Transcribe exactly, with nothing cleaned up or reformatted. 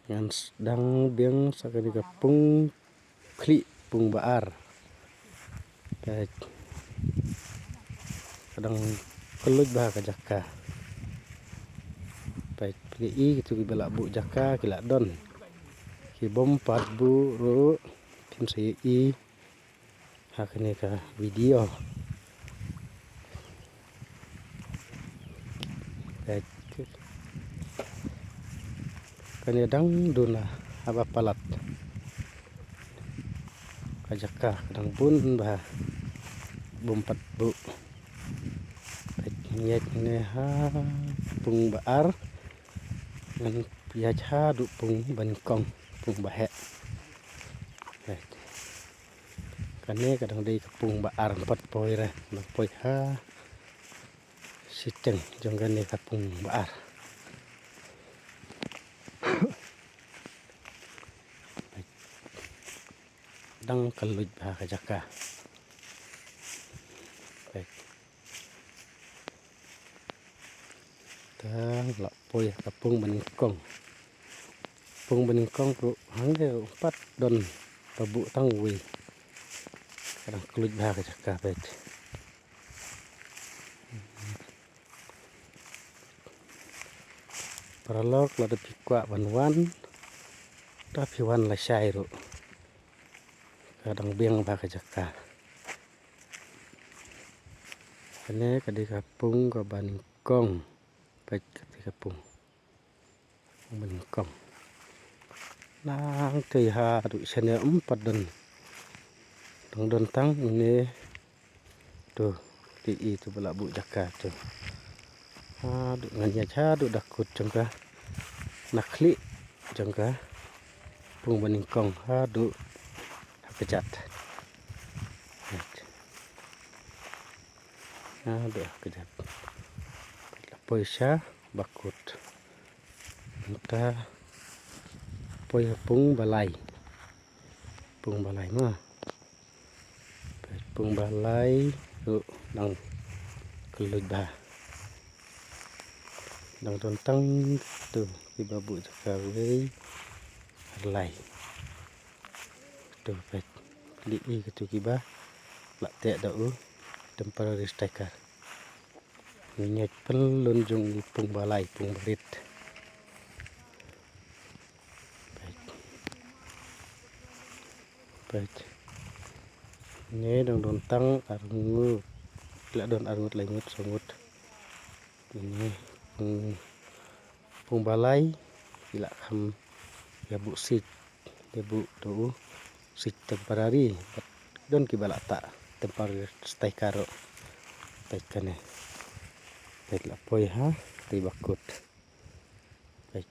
Ngan sdang biang sa kane ka pung khlieh, pung ba ar. Peit. Ka dang kylluid bha ka jaka. Peit, phi ïohi kito kiba la buh jaka ki la don. Ki bym pat buh ruh, phim sa ïohi ha kane ka video. Peit. Kane dang duna haba palat. Ka jaka ka dang bun bha. Bym pat buh. Peit, ngan ïaid ne ha pung ba ar. Ngan ïaid haduh pung ba nyngkong, pung ba heh. Peit. Kane ka dang dei ka pung ba ar, ym pat poi re, dang poi ha shiteng jong kane ka pung ba ar. Dang kylluid bha ka jaka. Peit. Tang la poi ka pung ba nyngkong. Pung ba nyngkong ruh hangne ruh ym pat don ba buh tang uwei. Ka dang kylluid bha ka jaka, peit. Paralok, lada phi kwah ban wan, da phi wan lashai ruh. Ka dang biang bha ka jaka. Kane ka dei ka pung kaba nyngkong. Peit, kata ka pung. Pung ba nyngkong. Nangtei haduh shane ym pat don. Dang don tang une. To, phi ïohi to ba la buh jaka to. Haduh, ngan ïaid haduh da kut jong ka. Na khlieh jong ka pung ba nyngkong haduh ha kjat. Haduh ha kjat. La poi sha ba kut. Mynta poi ha pung ba lai. Pung ba lai ma. Pung ba lai ruh dang kylluid bha. Dang don tang to kiba buh jaka wei ar lai. To, peit. Phi ïohi kito kiba la teh da u temporary staker. Ngi ïaid pynlong jong ngi pung ba lai, pung ba rit. Peit. Peit. Ngi dang don tang ar ngut. La don ar ngut, lai ngut, saw ngut. Ngi pung, pung ba lai. Ki la kham ïa buh siej. Ïa buh to u siej temporary. Bad don kiba la tah temporary staker ruh. Peit kane. Peit la poi ha te ba kut. Peit,